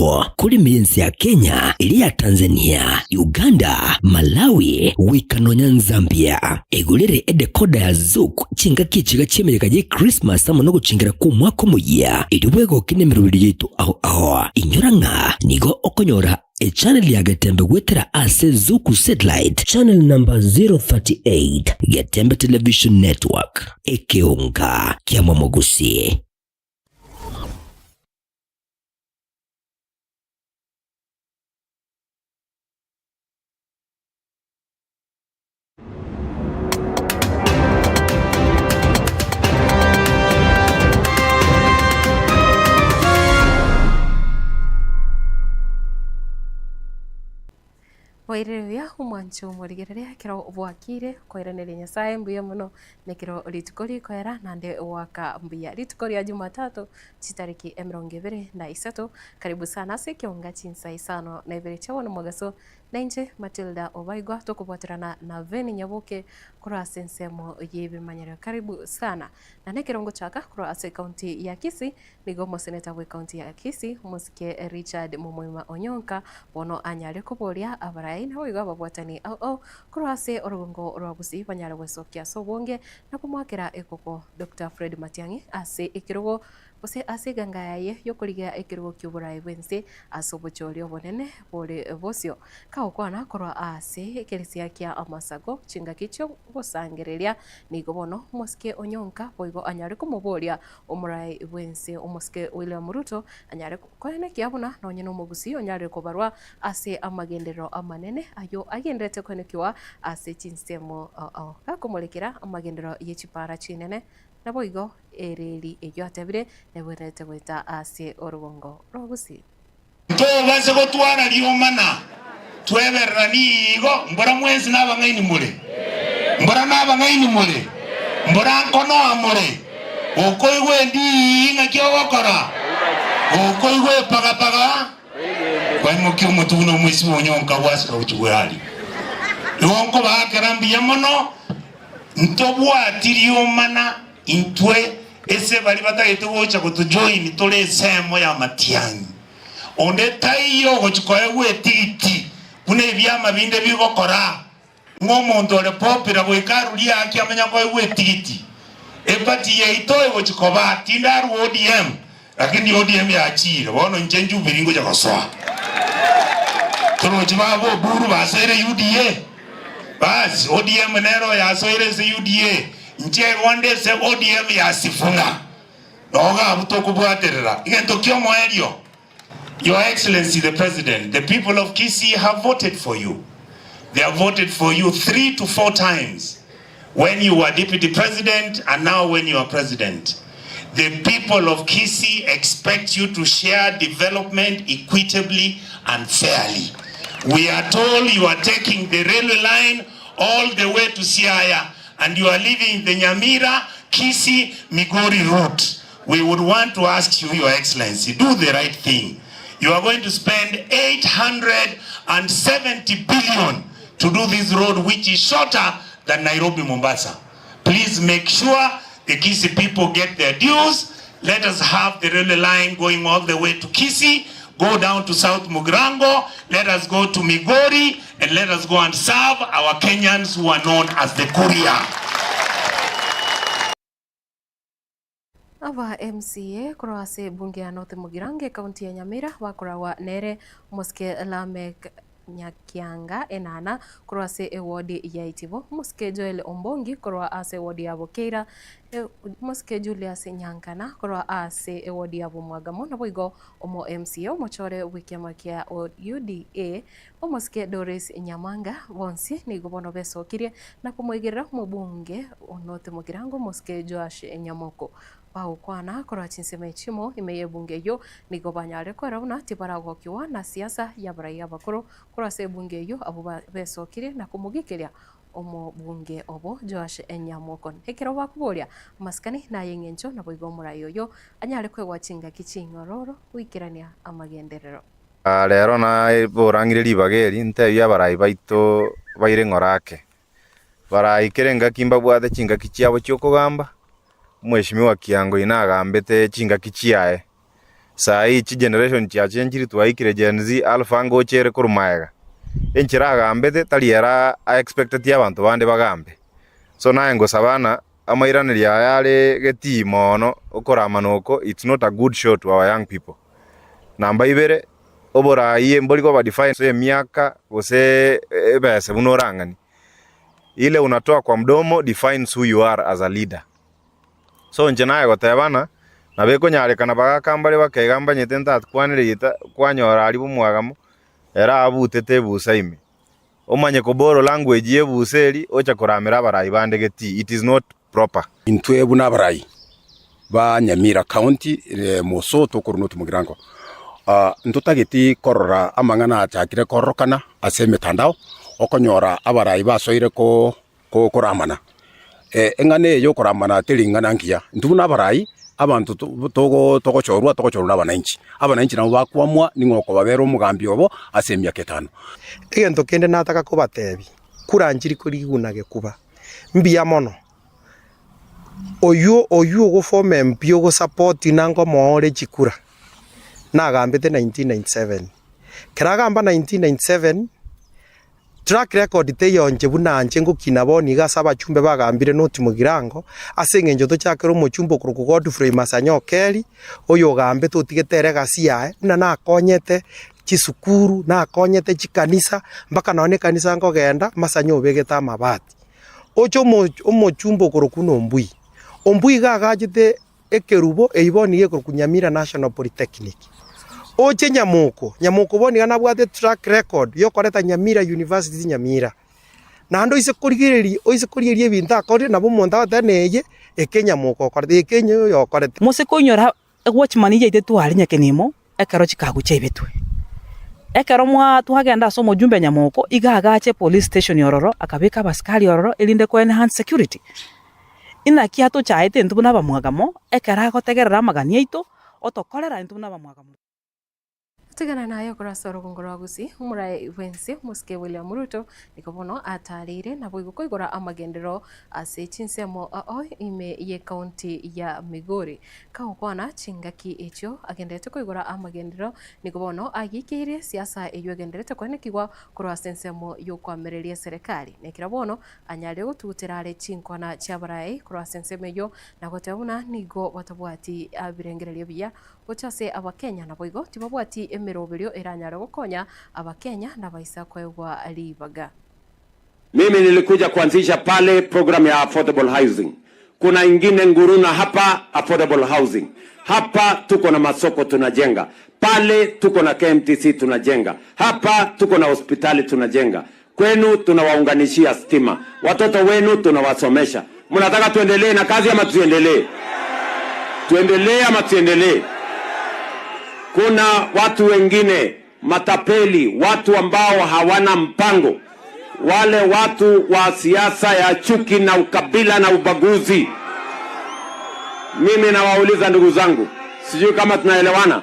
ao korwa ime y'ense ya Kenya, eria ya Tanzania, Uganda, Malawi, goika nonya Zambia. Egorere edecoder ya Zuku chingaki echiga chi'emeyega y'Ekrismasi amo nogochingera kw'omwaka omoyia, erio bwegoke nemeroberi yaito ao ao. Inyora ng'a nigo okonyora echannel ya Getembe goetera ase Zuku Satellite channel number 038, Getembe Television Network, ekeonga ki'amamogusi. Bwairire buya omwancho omorigereria ekero bwakire koiraneria Nyasaye mbuya mono nekero rituko rikoera naende goaka mbuya. Rituko ria jumatatu chitariki emerongo ebere na isato karibu sana ase ekeonga chinsa isano na ibere chia bono mogaso Nainche Matilda Obaigwa tokobwaterana na Veni Nyaboke korwa ase ensemo y'ebimanyerio. Karibu sana. Na nekero ngochaka korwa ase ekaunti ya Kisii, nigo omoseneta bw'ekaunti ya Kisii, omosike Richard Momoima Onyonka, bono anyare koboria abarai naboigo ababwatani ao ao korwa ase orogongo rwa Gusii banyare gwesokia ase obonge na komoakera ekoko Doctor Fred Matiang'i ase ekerogo gose ase eganga yaye y'okorigia ekerogo ki'oboraai bw'ense ase obochori obonene bore bosio. Kagokwana korwa ase ekeresia kia amasago chingaki chi'ogosangereria, nigo bono omosike onyonka boigo anyare komoboria omoraai bw'ense omosike William Ruto anyare koenekia buna nonye nomogusii onyarire kobarwa ase amagenderero amanene ayio agendererete koenekiwa ase chinsemo gakomorekera amagenderero ye chipara chinene Naboigo ereri eyio atebire nebwenerete goeta ase orogongo rwa Gusii. Ntobase gotwara riomana twebereranie igo, mbora mwensi nabang'aini more? Mbora nabang'aini more? Mbora nkonoa more? Okoigwa endii ng'aki ogokora? Okoigwa epagapaga kwaimokia omotwe buna omoisia onyonka gwasira gochia bw'earia. Igo nkobaakera mbuya mono. Ntobwati riomana intwe ase baria batagete gocha gotojoin tore ensemo y'amatiang'i. Onde taiyo ogochia koegwa etigiti buna ebiama binde bigokora, ng'a omonto ore popular goika arurie haki amanye koegwa etigiti. Eparty yaito egochia koba, tindarua ODM, lakini ODM yachiire, bono inche Jubilee ngochia gosoa. Torochi baba Oburu basoire UDA? Bas, ODM nere oyasoire ase UDA, inche igo nde ase ODM ya Sifuna. Nogo abwo tokobwaterera. Egento ki'omoerio, Your Excellency the President, the people of Kisii have voted for you. They have voted for you 3 to 4 times when you were deputy president and now when you are president. The people of Kisii expect you to share development equitably and fairly. We are told you are taking the railway line all the way to Siaya and you are leaving the Nyamira, Kisii, Migori route. We would want to ask you, Your Excellency, do the right thing. You are going to spend 870 billion to do this road which is shorter than Nairobi Mombasa. Please make sure the Kisii people get their dues. Let us have the railway line going all the way to Kisii, go down to South Mugirango, let us go to Migori, and let us go and serve our Kenyans who are known as the Kuria. Aba MCA korwa ase ebunge ya North Mugirango ekaunti ya Nyamira bakoragwa nere omosike Lameck Nyakianga Enana korwa ase ewodi ya Itibo, omosike Joel Ombongi korwa ase ewodi ya Bokeira, omosike Julius Nyankana korwa ase ewodi ya Bomwagamo naboigo omo MCA omochore bw'ekiama kia UDA Omosike Doris Nyamanga bonsi nigo bono besokirie na komoigerera omobunge o North Mugirango omosike Joash Nyamoko. Bagokwana korwa chinsemo echimo ime y'ebunge eyio nigo banyarire koera buna tibaragokigwa na siasa y'abarai abakoro korwa ase ebunge eyio abwo besokirie na komogikeria omobunge obo Joash Nyamoko. Ekero bakoboria amasikani na ay'eng'encho naboigo omorai oyo anyare koegwa chingaki ching'ororo goikerania amagenderero. Rero naborangire ribaga eri, ntebie abarai baito baire ng'ora ake. Barai kera engaki mbabwate chingaki chiabo chi'okogamba, Omweshimiwa Kiangoi nagambete chingaki chiaye. Saa hii chigeneration chiachenchiri twaikire Gen Z, Alpha ngocha ere korwa magega. Enchera agambete tari ere aexpecteti abanto bande bagambe. So naye ngosaba ng'a amairanerio aya are getii mono okoramana oko it's not a good show to our young people. Namba ibere, oboraai mbori koba defined ase emiaka gose ebesa buna orang'ani. Ile unatoa kwa mdomo defines who you are as a leader. So inche naye goteba ng'a nabo ekonyarekana bagaka mbare bakaiga mbanyete ntakwanire gita kwanyora aria bomwagamo, ere abutete ebusa ime. Omanye ko borrow language ya ebusa eria ocha koramera abarai bande getii, it is not proper. Intwe buna abarai ba Nyamira County moso tokorwa North Mugirango, ntotageti korora amang'ana achakire kororokana ase emetandao, okonyora abarai basoire ko koramana. Eng'ana eye yokoramana teri ing'ana ngiya. Intwe buna abarai, abanto togochorwa, togochorwa na abananchi. Abananchi nabo bakoamua ning'o okobabera omogambi obo ase emiaka etano. Egento kende nataka kobatebia, kura nchiri koriguna gekuba. Mbuya mono, oywo oywo ogofoma MP ogosapoti nanga omoore chikura, nagambete 1997. Ekero agamba 1997, Track record teiyo inche buna inche ngokina bono iga ase abachumbe bagambire noti mogirango, ase eng'encho tochakere omochumbe okorokwa Godfrey Masanya Okeri, oyo ogambete otigete ere egasi yaye, buna nakonyete chisukuru, nakonyete chikanisa, mpaka nonye na ekanisa nkogenda, Masanya obegete amabati. Oche omo omochumbe okorokwa buna Ombui, Ombui iga agachete ekerubo eyio bono nigo ekorokwa Nyamira National Polytechnic. Oche Nyamoko, Nyamoko bono nigo nabwate track record yokoreta Nyamira University Nyamira. Naende oise korigereria oise korigereria ebinto akorire nabo omonto agoteba ng'a eye eke Nyamoko okorete eke onye oyo okorete. Mose koinyora ewatchman yaito tware nyakenimo ekero chikagu chiaibetwe. Ekero mwa twagenda ase omojumbe Nyamoko iga agache epolice station ororo akabeka abasikari ororo erinde ko enhance security. Inaki atochaete intwe buna abamwagamo, ekero agotegerera amagani aito, otokorera intwe buna abamwagamo. Tigana naye okore ase orogongo rwa Gusii, omoraai bw'ense omosike William Ruto nigo bono atareire naboigo koigora amagenderero ase chinsemo ao ime y'ecounty ya Migori. Kagokwana chingaki echio agenderete koigora amagenderero nigo bono agiikeirie siasa eyio egenderete koenekigwa korwa ase ensemo y'okoamereria eserekari. Nekero bono anyare gotugutera are chinkwana chi'abarai korwa ase ensemo eyio, na goteba buna nigo batabwati ebirengererio biya gocha ase Abakenya, naboigo tibabwati emeroberio eranyare gokonya Abakenya nabaisa koegwa ribaga. Mimi nilikuja kuanzisha pale program ya affordable housing. Kuna ingine Nguruna hapa affordable housing. Hapa tuko na masoko tunajenga. Pale tuko na KMTC tunajenga. Hapa tuko na hospitali tunajenga. Kwenu tunawaunganishia stima. Watoto wenu tunawasomesha. Mnataka tuendelee na kazi ama tusiendelee? Tuendelee ama tusiendelee? Kuna watu wengine matapeli, watu ambao hawana mpango, wale watu wa siasa ya chuki na ukabila na ubaguzi. Mimi nawauliza ndugu zangu, sijui kama tunaelewana.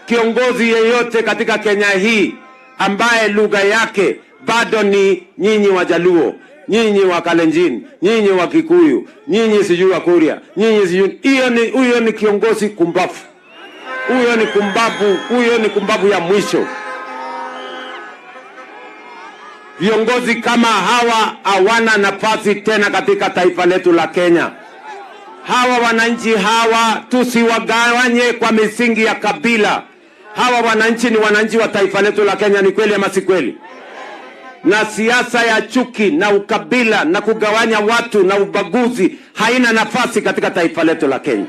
Kiongozi yeyote katika Kenya hii ambaye lugha yake bado ni nyinyi Wajaluo, nyinyi wa Kalenjin, nyinyi wa Kikuyu, nyinyi sijui wa Kuria, nyinyi sijui, hiyo ni huyo ni kiongozi kumbafu. Huyo ni kumbavu, huyo ni kumbavu ya mwisho. Viongozi kama hawa hawana nafasi tena katika taifa letu la Kenya. Hawa wananchi hawa tusiwagawanye kwa misingi ya kabila. Hawa wananchi ni wananchi wa taifa letu la Kenya, ni kweli ama si kweli? Na siasa ya chuki na ukabila na kugawanya watu na ubaguzi haina nafasi katika taifa letu la Kenya.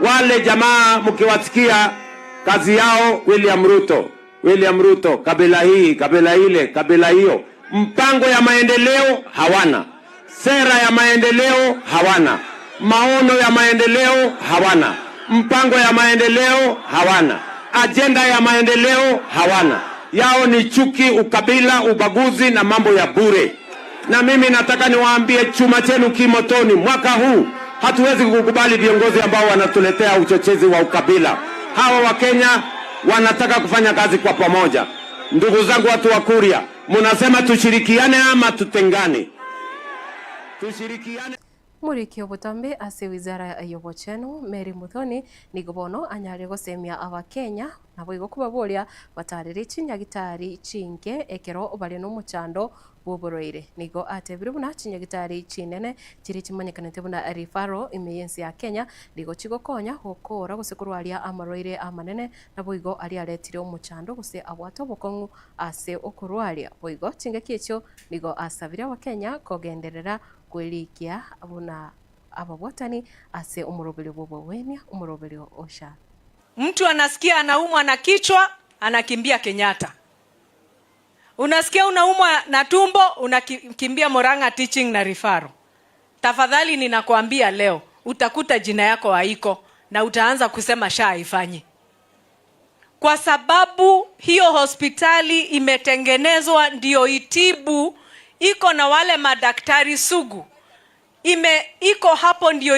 Wale jamaa mkiwasikia kazi yao William Ruto, William Ruto, kabila hii, kabila ile, kabila hiyo, mpango ya maendeleo hawana, sera ya maendeleo hawana, maono ya maendeleo hawana, mpango ya maendeleo hawana, ajenda ya maendeleo hawana. Yao ni chuki, ukabila, ubaguzi na mambo ya bure. Na mimi nataka niwaambie, chuma chenu kimotoni. Mwaka huu hatuwezi kukubali viongozi ambao wanatuletea uchochezi wa ukabila. Hawa Wakenya wanataka kufanya kazi kwa pamoja. Ndugu zangu watu wa Kuria, mnasema tushirikiane ama tutengane? Tushirikiane. Omoriki obotambe ase wizara y'obochenu, Mary Muthoni, nigo bono anyare gosemia Abakenya naboigo kobaboria batarere chinyagitari chinke ekero bare nomochando bw'oborwaire. Nigo atebire buna chinyagitari chinene chiria chimanyekanete buna referral ime y'ense ya Kenya nigo chigokonya gokoora gose korwaria amarwaire amanene naboigo aria aretire omochando gose abwate obokong'u ase okorwaria. Boigo chingaki echio nigo asabire Abakenya kogenderera kwerikia buna ababwatani ase omoroberio bw'obogwenia, omoroberio o SHA. Mtu anasikia anaumwa na kichwa anakimbia Kenyatta. Unasikia unaumwa na tumbo unakimbia Murang'a Teaching na Referral. Tafadhali ninakuambia leo utakuta jina yako haiko na utaanza kusema SHA haifanyi. Kwa sababu hiyo hospitali imetengenezwa ndio itibu, iko na wale madaktari sugu. Ime, iko hapo ndio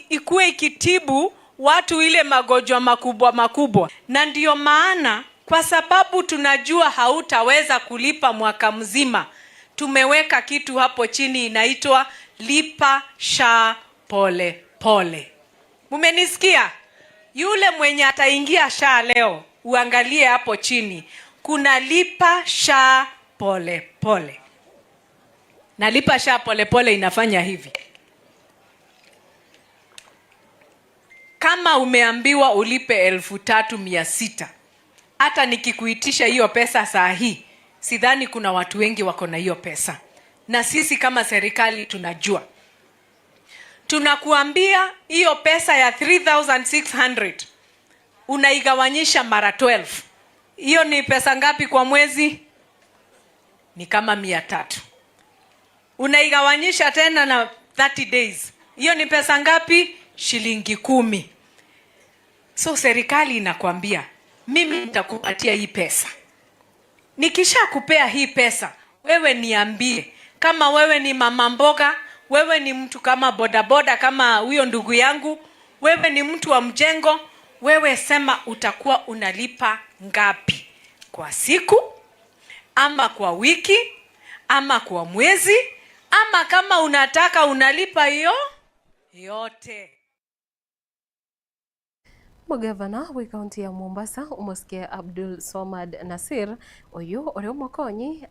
ikuwe ikitibu watu ile magonjwa makubwa makubwa, na ndio maana kwa sababu tunajua hautaweza kulipa mwaka mzima, tumeweka kitu hapo chini inaitwa lipa SHA pole pole. Mumenisikia? Yule mwenye ataingia SHA leo, uangalie hapo chini kuna lipa SHA pole pole, na lipa SHA pole pole inafanya hivi. Kama umeambiwa ulipe 3,600, hata nikikuitisha hiyo pesa saa hii, sidhani kuna watu wengi wako na hiyo pesa. Na sisi kama serikali tunajua. Tunakuambia hiyo pesa ya 3,600 unaigawanyisha mara 12. Hiyo ni pesa ngapi kwa mwezi? Ni kama mia tatu. Unaigawanyisha tena na 30 days. Hiyo ni pesa ngapi? Shilingi 10. So serikali inakwambia mimi nitakupatia hii pesa. Nikishakupea hii pesa, wewe niambie kama wewe ni mama mboga, wewe ni mtu kama bodaboda kama huyo ndugu yangu, wewe ni mtu wa mjengo, wewe sema utakuwa unalipa ngapi kwa siku, ama kwa wiki, ama kwa mwezi, ama kama unataka unalipa hiyo yote. Omogavana bw'ekaunti ya Mombasa, omosike Abdul Swamad Nassir, oyio ore omokonyi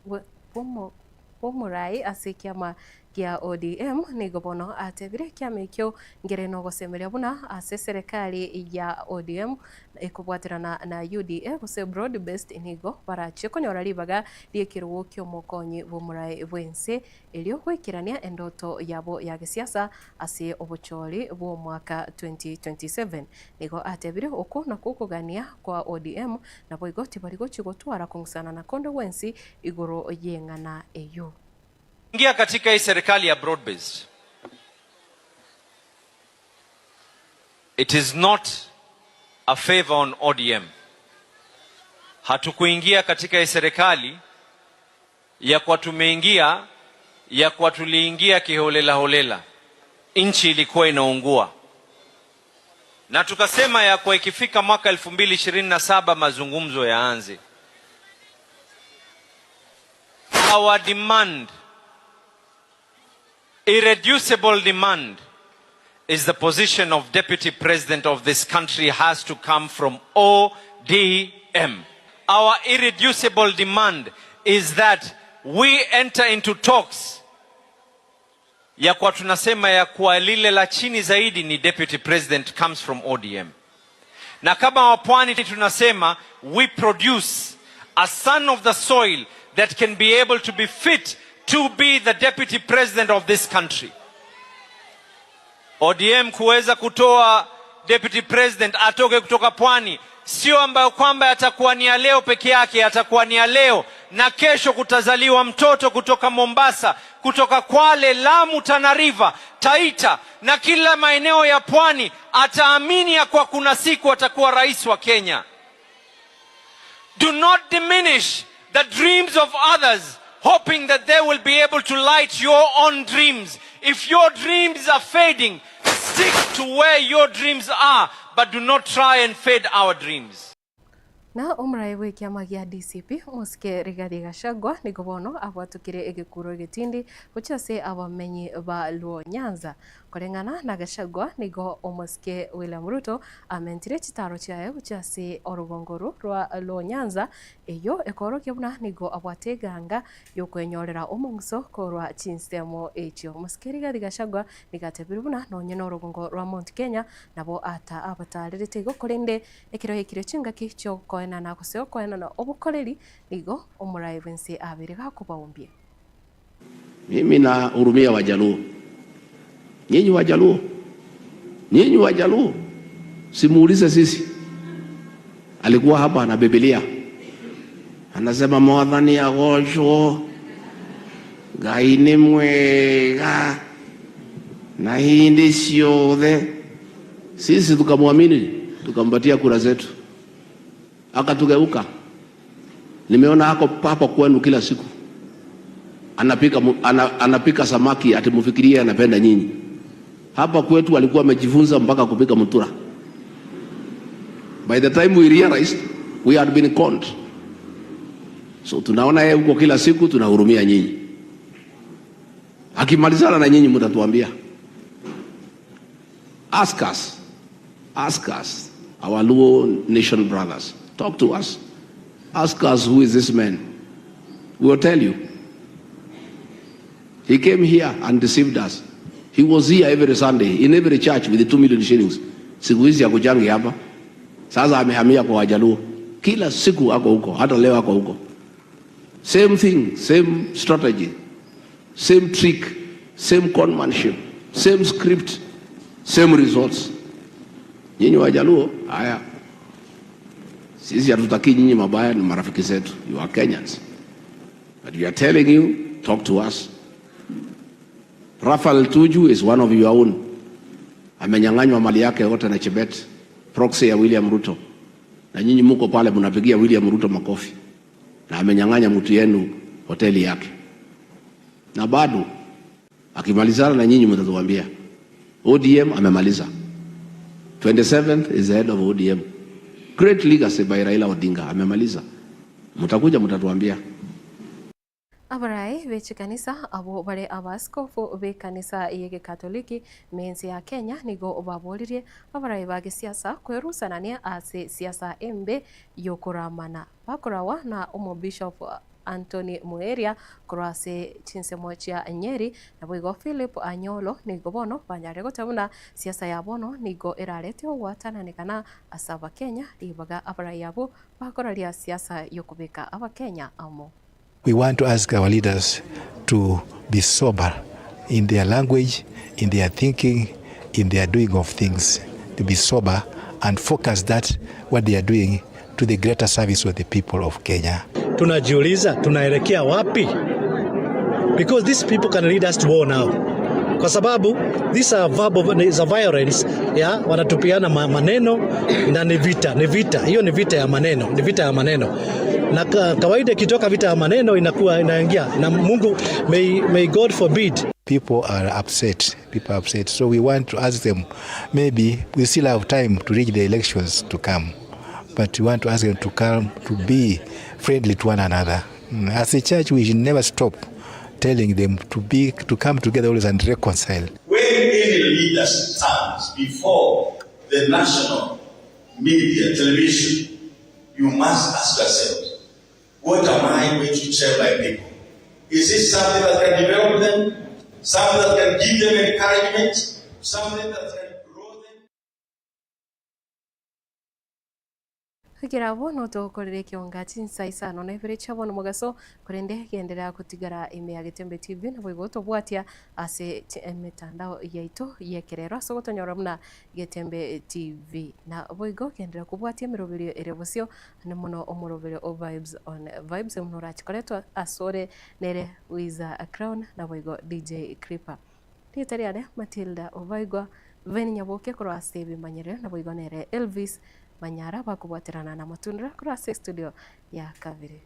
bw'omorai ase ekiama gia ODM, nigo bono atebire ekiama ekio nkere nogosemeria buna ase eserekari ya ODM ekobwaterana na UDA gose Broad Based nigo barachie konyora ribaga ri'ekerogo ki'omokonyi bw'omorai bw'ense erio goikerania endoto yabo ya gesiasa ase obochori bw'omwaka 2027. Nigo atebire okwo nakwo okogania kwa ODM naboigo tibari gochia gotwara kong'usana na konde gwensi igoro y'eng'ana eyio. Ingia katika hii serikali ya broad based. It is not a favor on ODM. Hatukuingia katika hii serikali ya kwa tumeingia ya kwa tuliingia kiholela holela. Nchi ilikuwa inaungua. Na tukasema ya kwa ikifika mwaka elfu mbili ishirini na saba mazungumzo yaanze. Our demand, irreducible demand, is the position of deputy president of this country has to come from ODM. Our irreducible demand is that we enter into talks ya kwa tunasema ya kwa lile la chini zaidi ni deputy president comes from ODM. Na kama wapwani tunasema we produce a son of the soil that can be able to be fit to be the deputy president of this country. ODM kuweza kutoa deputy president atoke kutoka pwani sio ambayo kwamba yatakuwa ni ya leo peke yake, yatakuwa ni ya leo na kesho kutazaliwa mtoto kutoka Mombasa, kutoka Kwale, Lamu, Tana River, Taita na kila maeneo ya pwani, ataamini ya kuwa kuna siku atakuwa rais wa Kenya. Do not diminish the dreams of others hoping that they will be able to light your own dreams. If your dreams are fading, stick to where your dreams are, but do not try and fade our dreams. Na omoraia bw'ekiama gia DCP, omosike Rigathi Gachagua, nigo bono abwatokire egekuro egetindi gochia ase abamenyi ba Luo Nyanza. Koreng'ana na Gachagua, nigo omosike William Ruto amentire chitaro chiaye gochia ase orogongo orwo rwa Luo Nyanza, eyio ekoorokia buna nigo abwate eganga y'okwenyorera omong'uso korwa chinsemo echio. Omosike Rigathi Gachagua nigo atebire buna nonye norogongo rwa Mount Kenya nabo ata abatarerete igo korende Ekero yaikire chingaki chi'okoenana gose okoenana obokoreri, nigo omoraai bw'ense abeire gakobaumbia. Mimi na hurumia Wajaluo. Nyinyi Wajaluo, nyinyi Wajaluo, simuulize sisi. Alikuwa hapa na Biblia anasema mwathani agoocwo Ngai nĩ mwega na hĩndĩ ciothe. Sisi tukamwamini tukampatia kura zetu, akatugeuka. Nimeona ako hapo kwenu kila siku anapika, ana, anapika samaki ati mufikirie anapenda nyinyi. Hapa kwetu alikuwa amejifunza mpaka kupika mutura. By the time we realized we had been conned. So tunaona yeye huko kila siku, tunahurumia nyinyi. Akimalizana na nyinyi mtatuambia. Ask us. Ask us, our Luo nation brothers. Talk to us. Ask us who is this man. We will tell you. He came here and deceived us. He was here every Sunday in every church with the 2 million shillings. Siku hizi hakujangi hapa. Sasa amehamia kwa Wajaluo. Kila siku ako huko, hata leo ako huko. Same thing, same strategy, same trick, same conmanship, same script, same results. Nyinyi Wajaluo, haya, sisi hatutaki nyinyi mabaya, ni marafiki zetu. You are Kenyans. But we are telling you, talk to us. Raphael Tuju is one of your own. Amenyang'anywa mali yake yote na Chebet, proxy ya William Ruto. Na nyinyi muko pale mnapigia William Ruto makofi. Na amenyang'anya mtu yenu hoteli yake. Na bado akimalizana na nyinyi mtatuambia. ODM amemaliza. 27th is the head of ODM. Great legacy by Raila Odinga amemaliza. Mtakuja mtatuambia. Abarai be chikanisa abwo bare abaaskofu b'ekanisa y'Egekatoliki m'ense ya Kenya nigo baboririe abarai ba gesiasa kwerusanania ase siasa embe y'okoramana. Bakorawa na Omobishop Anthony Muheria korwa ase chinsemo chia Nyeri, naboigo Philip Anyolo nigo bono banyarire goteba buna siasa ya bono nigo erarete ogwatananekana ase Abakenya ribaga abarai abwo bakoraria siasa y'okobeka Abakenya amo. We want to ask our leaders to be sober in their language, in their thinking, in their doing of things, to be sober and focus that what they are doing to the greater service of the people of Kenya. Tunajiuliza tunaelekea wapi? Because these people can lead us to war now. Kwa sababu these are verbal, is a violence ya wanatupiana maneno na ni vita, ni vita. Hiyo ni vita ya maneno, ni vita ya maneno. Na kawaida ikitoka vita ya maneno inakuwa inaingia na Mungu, may God forbid. People are upset. People are upset. So we want to ask them, maybe we still have time to reach the elections to come. But we want to ask them to come to be friendly to one another. As a church, we should never stop telling them to be to come together always and reconcile. When any leader stands before the national media, television, you must ask yourself, what am I going to tell my people? Is this something that can develop them? Something that can give them encouragement? Something that can grow them? Goikera abwo notogokorera ekionga chinsa isano na ibere chia bono mogaso, korende genderera gotigara ime ya Getembe TV naboigo tobwatia ase emetandao yaito y'ekerero ase ogotonyora buna Getembe TV. Na boigo genderera kobwatia emeroberio ere bosio ande mono omoroberio o Vibes on Vibes buna orache koretwa asore nere Wiza Crown naboigo DJ Creeper. Rieta riane Matilda Obaigwa, Veni Nyaboke korwa ase ebimanyerero naboigo nere Elvis Manyara bakobwaterana na Matundura korwa ase estudio ya kabere.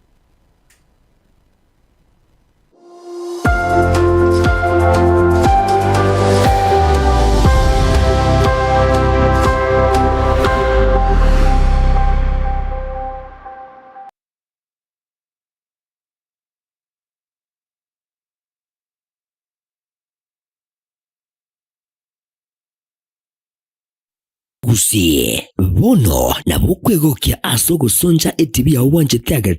Gusii. Bono nabo okwegokia ase ogosoncha etibi yao bwanchete.